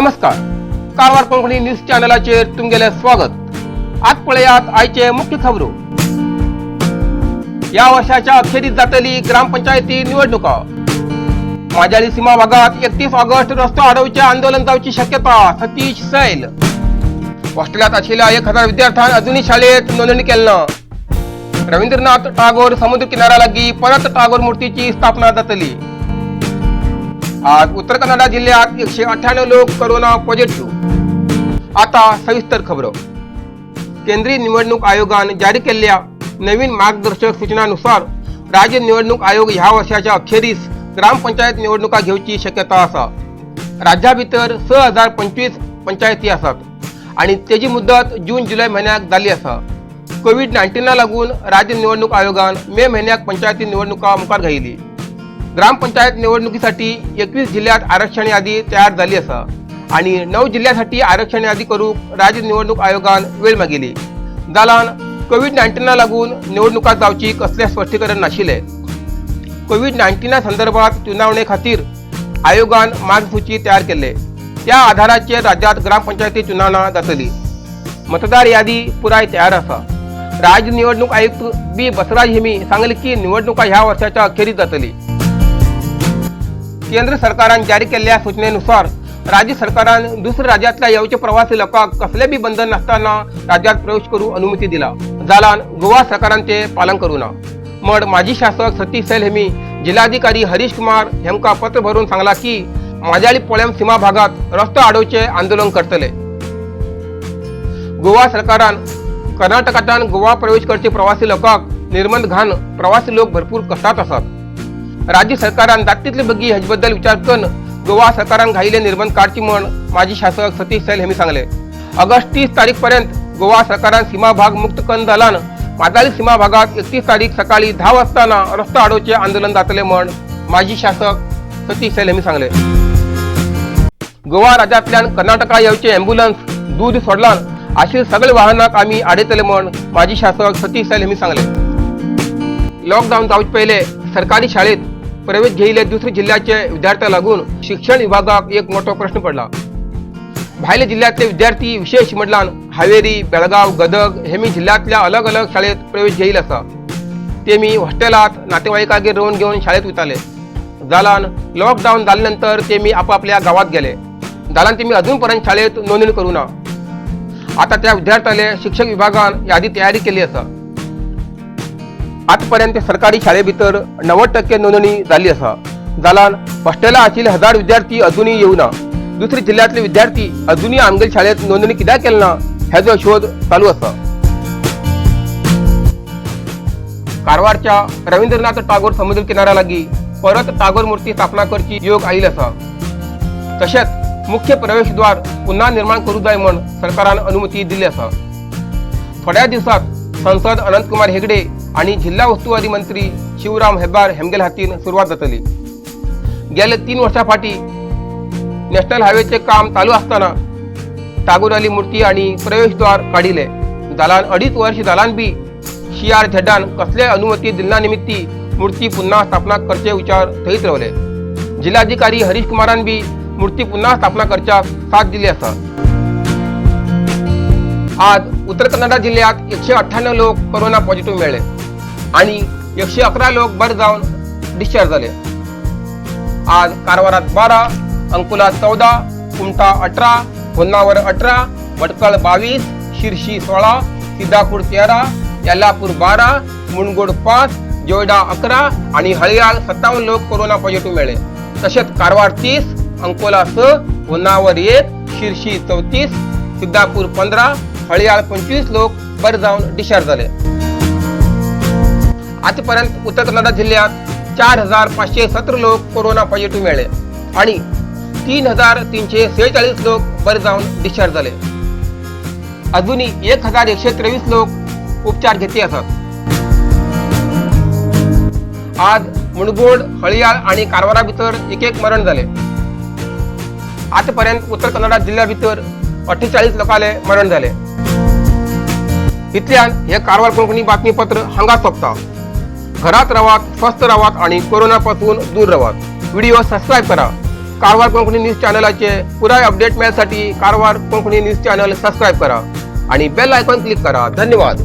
नमस्कार, कारवार कोंकणी न्यूज चॅनलाचेर तुमगेलें स्वागत. आज पळयात आयचे मुख्य खबरो. या वर्षाच्या अखेरीत जातली ग्रामपंचायती निवडणुका. माजाळी सीमा भागात 31 ऑगस्ट रस्तो अडवचे आंदोलन जावची शक्यता, सतीश सैल. हॉस्टेलात आशिल्ल्या 1000 विद्यार्थ्यां अजूनही शाळेत नोंदणी केली ना. रवींद्रनाथ टागोर समुद्र किनाऱ्या लागीं परत टागोर मूर्तीची स्थापना जातली. आज उत्तर कन्नडा जिल्ह्यात 198 लोक कोरोना पॉझिटिव्ह. आता सविस्तर खबरो. केंद्रीय निवडणूक आयोगान जारी केल्ल्या नवीन मार्गदर्शक सूचनानुसार राज्य निवडणूक आयोग ह्या वर्षाच्या अखेरीस ग्रामपंचायत निवडणुका घेवची शक्यता आसा. राज्या भितर 6025 पंचायती आसात आणि तेजी मुदत जून जुलय म्हयन्याक जाल्ली आसा. कोवीड 19 लागून राज्य निवडणूक आयोगान मे म्हयन्याक पंचायती निवडणुका मुखार घायली. ग्रामपंचायत निवडणुकीसाठी 21 जिल्ह्यात आरक्षण यादी तयार झाली आसा आणि 9 जिल्ह्यासाठी आरक्षण यादी करूक राज्य निवडणूक आयोगान वेळ मागिली. जाल्यान कोवीड 19 लागून निवडणुका जावची कसले स्पश्टीकरण नाशिल्ले. कोवीड 19 संदर्भात चुनावणे खातीर आयोगान मार्गसूची तयार केल्ले. त्या आधाराचेर राज्यात ग्रामपंचायती चुनावणा जातली. मतदार यादी पुराय तयार आसा. राज्य निवडणूक आयुक्त बी बसराज हेमी सांगले की निवडणुका ह्या वर्षाच्या अखेरीत जातली. केंद्र सरकारान जारी केल्ल्या सूचनेनुसार राज्य सरकारान दुसऱ्या राज्यातल्या येवचे प्रवासी लोकांक कसले बी बंधन नासतना राज्यात प्रवेश करू अनुमती दिला. जाल्यान गोवा सरकारान ते पालन करू ना म्हण माजी शासक सतीश सैल हेमी जिल्हाधिकारी हरीश कुमार हेमका पत्र भरून सांगला की माजाळी पोळ्याम सीमा भागात रस्तो आडोवचे आंदोलन करतले. गोवा सरकारान कर्नाटकांतल्यान गोवा प्रवेश करचे प्रवासी लोकांक निर्बंध घालून प्रवासी लोक भरपूर कष्टात आसात. राज्य सरकारान जाता तितले बेगी हेजे बद्दल विचार करून गोवा सरकारान घायिल्ले निर्बंध काडचे म्हण माजी शासक सतीश सैल हेमी सांगले. ऑगस्ट 30 तारीख पर्यंत गोवा सरकारान सीमा भाग मुक्त करून जाल्यान माजाळी सीमा भागात 31 तारीख सकाळी 10 वाजताना रस्तो आडोवचे आंदोलन जातले म्हण माजी शासक सतीश सैल हेमी सांगले. गोवा राज्यांतल्यान कर्नाटका येवचे ॲम्ब्युलन्स, दूद सोडलान अशी सगळे वाहनाक आमी आडयतले म्हण माजी शासक सतीश सैल हेमी सांगले. लॉकडाऊन जावचे पहिले सरकारी शाळेत प्रवेश घेयिल्ले दुसऱ्या जिल्ह्याचे विद्यार्थ्यां लागून शिक्षण विभागाक एक मोठो प्रश्न पडला. भायल्या जिल्ह्यातले विद्यार्थी, विशेष म्हटल्यार हावेरी, बेळगाव, गदग हे मी जिल्ह्यातल्या अलग अलग शाळेत प्रवेश घेईल आसा. ते मी हॉस्टेलात नातेवाईकागेर रावन घेवन शाळेत वयताले. जाल्यान लॉकडाऊन जाले नंतर ते मी आपापल्या गावात गेले. जाल्यान ते मी अजून पर्यंत शाळेत नोंदणी करू ना. आता त्या विद्यार्थ्याले शिक्षक विभागान यादी तयारी केली आसा. आतापर्यंत सरकारी शाळे भितर 90% नोंदणी जाल्ली आसा. जाल्यान हॉस्टेला आशिल्ले 1000 विद्यार्थी अजूनही येवना. दुसरे जिल्ह्यातले विद्यार्थी अजूनही आमगेल शाळेत नोंदणी कित्याक केली ना हेजो शोध चालू आसा. कारवारच्या रवींद्रनाथ टागोर समुद्र किनाऱ्या लागीं परत टागोर मूर्ती स्थापना करची योग आयिल्ली आसा. तशेंच मुख्य प्रवेशद्वार पुन्हा निर्माण करूं जाय म्हण सरकारान अनुमती दिल्ली आसा. थोड्या दिवसात संसद अनंतकुमार हेगडे आणि जिल्हा वस्तुवादी मंत्री शिवराम हेब्बार हेमगेल हातीन सुरवात जातली. गेले 3 वर्षां फाटी नॅशनल हायवेचे काम चालू असताना टागोराली मूर्ती आणि प्रवेशद्वार काडिले. जाल्यान 2.5 वर्ष जाल्यान बी सी आर झेडान कसले अनुमती दिलना निमित्ती मूर्ती पुन्हा स्थापना करचे विचार थंयच रावले. जिल्हाधिकारी हरीश कुमारान बी मूर्ती पुन्हा स्थापना करच्याक साथ दिली आसा. आज उत्तर कन्नडा जिल्ह्यात 198 लोक कोरोना पॉझिटिव्ह मेळ्ळे आणि 111 लोक बरे जावन डिस्चार्ज जाले. आज कारवारात 12, अंकोला 14, कुमठा 18, होन्नावर 18, भटकळ 22, शिरशी 16, सिद्धापूर 13, यल्लापूर 12, मुनगोड 5, जोयडा 11 आणि हळयाळ 57 लोक कोरोना पॉझिटिव्ह मेळ्ळे. तसेच कारवार 30, अंकोला 6, होन्नावर 1, शिरशी 34, सिद्धापूर 15, हळयाळ 25 लोक बरे जावन डिस्चार्ज झाले. आजपर्यंत उत्तर कन्नडा जिल्ह्यात 4517 लोक कोरोना पॉझिटिव्ह मेळ्ळे आणि 3346 लोक बरे जावन डिस्चार्ज झाले. अजूनही 1123 लोक उपचार घेते असत. आज मुणगोड, हळयाळ आणि कारवारा भितर एक एक मरण झाले. आतापर्यंत उत्तर कन्नडा जिल्ह्या भितर 48 लोकांले मरण झाले. इतल्यान हे कारवार कोंकणी बातमीपत्र हांगा सोंपता. घरात रावात, स्वस्थ रावात आणि कोरोना पासून दूर रावात. व्हिडिओ सबस्क्राईब करा. कारवार कोंकणी न्यूज चॅनलाचे पुराय अपडेट मेळसाठी Karwar Konkani news channel subscribe करा आणि बेल आयकॉन क्लिक करा. धन्यवाद.